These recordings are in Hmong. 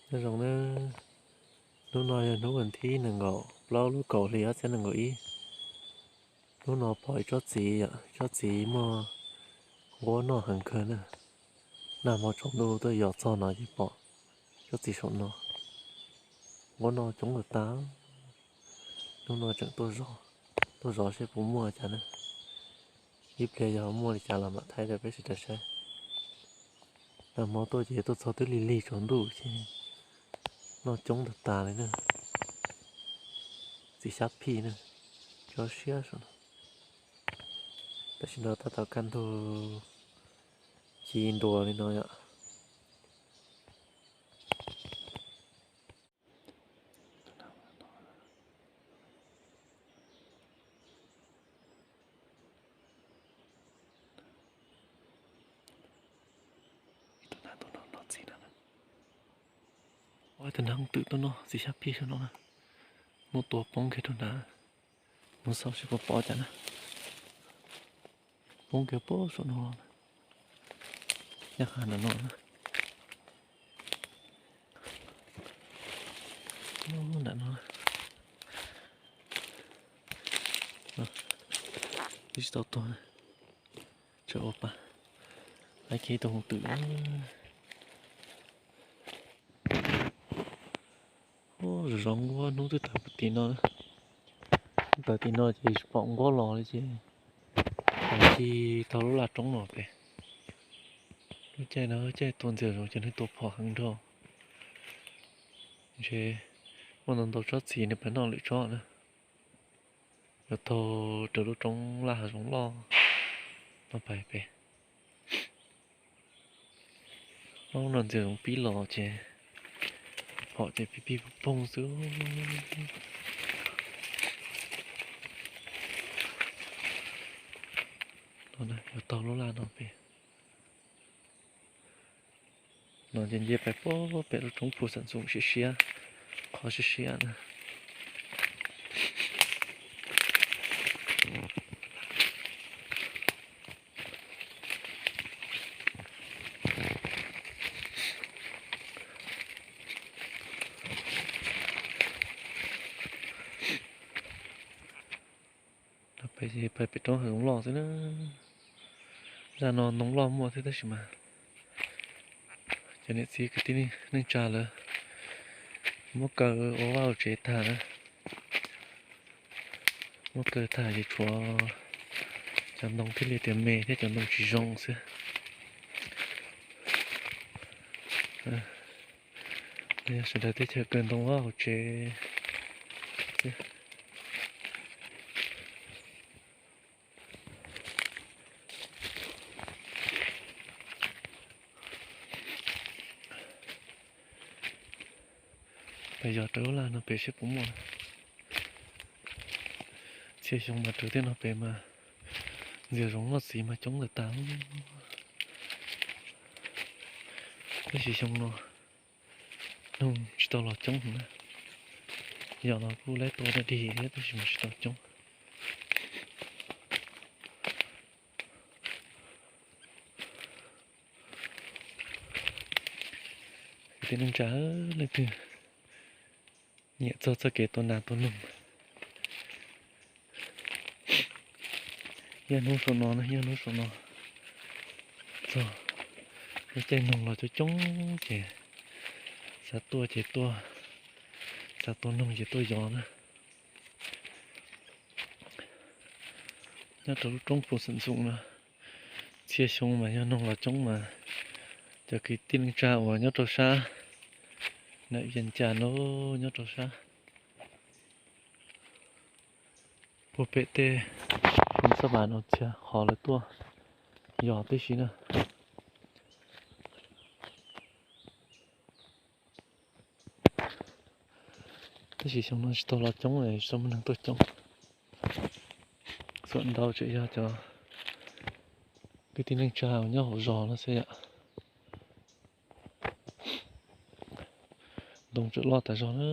Nyob zoo nawb, hnub no yog hnub vas thib nees nkaum plaub lub kaum hli ob txhiab nees nkaum ib. Hnub no pom ib tsob txiv, tsob txiv muaj nquab noj heev kawg na. Nag hmo tsaus ntuj tuaj yos txog no ces pom tsob txiv saum no nquab noj coob tas tas. Hnub no tseem tuaj zov seb puas muaj cas na. Ib pliag yog muaj li cas los mam thaij rau peb sawv daws saib. Nag hmo tuaj ces tuaj txog twb lig lig tsaus ntuj ces noj coob tas tas li na. Txiv xyab phij na, tsob siab saum no. Tam sim no tab tom kaj ntug ci nruas li no yom. Ua tus nag twm tuaj noj txiv xyab phij saum no na. Muab tua poob kiag rau nrad. Mus xauj seb puas pom cas na. Poob kiag poob saum no los na. Nyob qhov nram no na. Nram no. Twb tsis tau tuag. Tsam ua pa, laiv kiag ib tug hoov twm. Zov zov nquab hnub twb tawm tim no, tawm tim no ces tsis pom nquab los li ces ci tau lub laj roob no pem. Lub caij no caij tua ntxias zoov ces nws tua phom heev nrho. Ntshe muaj ntau ntau tsob txiv nws pab noj lwm tsob na. Yuav taug raws lub roob laj hav zoov loj no pais pem. Ob no ntxias zoov pib los ces phom ces pib pib poog xwb. No yuav taug lub laj no pem. No ces nce pais pem lub roob phu xeem xoom siab siab, qhov siab siab na. Pais pem roob hav zoov loj xwb na. Zaj no ntoo loj muaj thiab tab sis mas cov niam txiv kwv tij neej tsa lawv muab kaw ua vaj ua tsev tag na. Muab kaw tag ces tshuav cov ntoo thiaj li tias me thiab cov ntoo tsis zoo xwb. Yog sawv daws teb chaws kaw ntoo vaj hauv tsev xwb. Pais yos rau lub laj no pem seb puas muaj. Txhia xyoo mas raws tej no pem mas ntxias zoov noj txiv mas coob tas tas. Tab sis xyoo no noog tsis tau los coob heev na. Yog los kuj laib tua dog dig thiab tab sis mas tsis tau coob. Kwv tij neej tsa, leej twg nyiam txog txoj kev tua nas tua noog, yog hnub saum no na, yog hnub saum no txog lub caij noog los coob coob ces xav tuaj ces tuaj, xav tua noog ces tuaj yos na. Nyob rau lub roob Phu Xeem Xoom no, txhia xyoo mas yog noog los coob mas cov kwv tij neej tsa uas nyob rau sab nam Vias Cas no, nyob rau sab puag pem tej xab vas no txhia qhov lawv tuaj yos tib si na. Tab sis xyoo no tsis tau los coob, tsis tau muaj neeg tuaj coob. Xuam ntau tseem yog cov kwv tij neej tsa uas nyob hauv zos no xwb yom. Ntoo tseem loj tas zog na.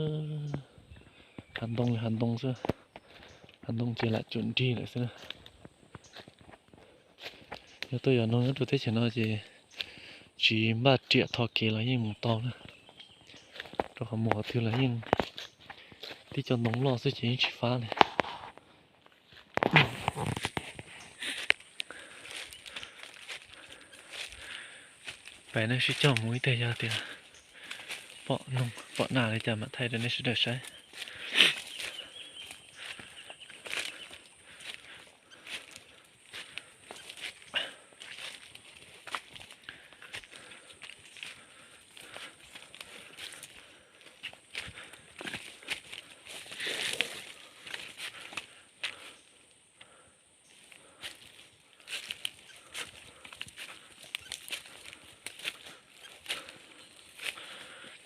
Hav ntoo li hav ntoo xwb, hav ntoo ces lam cuam nrig lawm xwb na. Yog tuaj yos noog nyob rau teb chaws no ces tsis npaj riam tho kev los yeej mus tau na. Qhov mus qhov twg los yeej tib co ntoo loj xwb ces yeej tsis fab li. Pem nej sib cog mus ib teg yog tias pom noog pom nas li cas mam thaij rau nej sawv daws saib.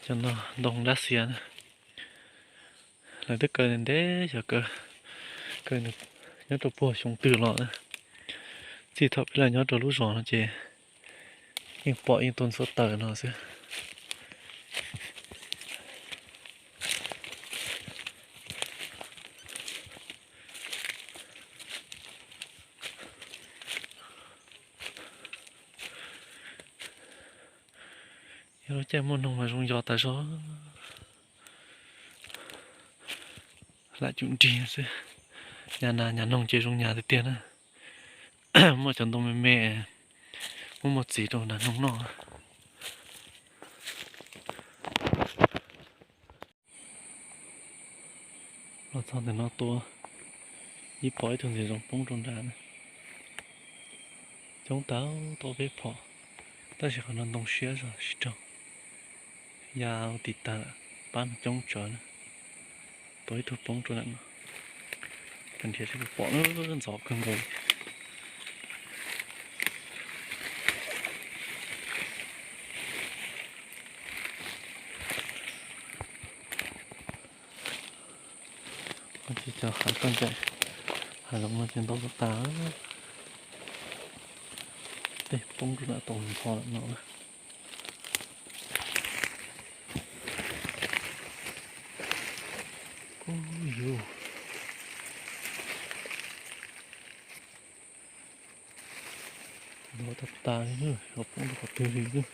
Cov no ntoo dab xiav na. Lawv twb kaw ntev, xyov kaw, kaw nyob rau puag xyoo twg los na. Txij thaum peb los nyob rau lub zos no ces yeej pom yeej tuaj ntxuav taws no xwb. Yog lub caij muaj noog mas zoo yos tas zog. Lam cum nrig xwb. Nyas nas nyas noog ces zoo nyas tiag tiag na. Muaj cov ntoo me me muab muag txiv rau nas noog noj. Los txog ntawm no tua ib phom ib tug ntxias zoov poob rau nrad na. Coob tau tau peb phom, tab sis qhov no ntoo siab zog tsis raug. Ya ua tim tag lawm, pab no coob tsawv na. Tua ib tug poob rau ntawm no. Koj nrhiav seb puas pom, ntxov kawg nkaus li. Ces cov hav koj ncaim, hav zoov no ces ntau tas tas. Tej poob rau nram tau npho lawm no na. Ub, yus, ntau tas tas li, poob rau qhov twg li.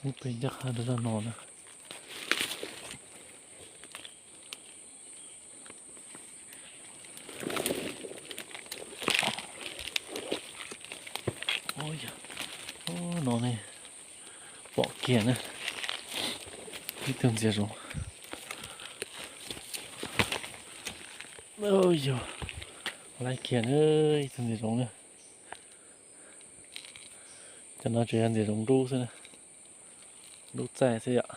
Ub, peb ncaj qha rau zaj no na. No ne, pom kiag na, ib tug ntxias zoov. Yog, laib kiag na, ib tug ntxias zoov na. Cov no tsuas yog ntxias zoov dub xwb na, dub txaij xwb yom.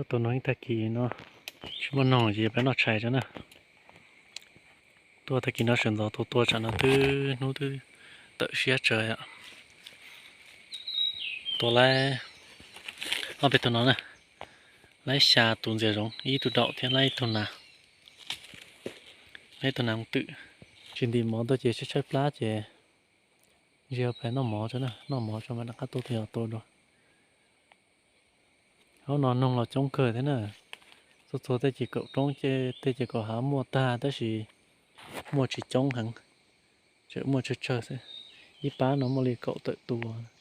Tus no ib tag kis no tsis muaj noog ces peb noj tshais tso na. Tuaj tag kis no sawv ntxov tua tua tsam no twb hnub twb tawm siab tsawv yom. Tua laib ob peb tug no na, laib xya tus ntxias zoov, ib tug daum thiab laib ib tug nas, laib ib tug nas twm. Tsis ntim mov tuaj ces tshaib tshaib plab ces ntsia pais noj mov tso na, noj mov tso mam rov qab tuaj tua dua. Hauv no noog los coob kawg thiab na. Txhua txhua tej ces kaum roob, tej ces kaum hav muaj tag tab sis muaj tsis coob heev, tseem muaj tsawg tsawg xwb. Ib pab no muaj li kaum tawm tus.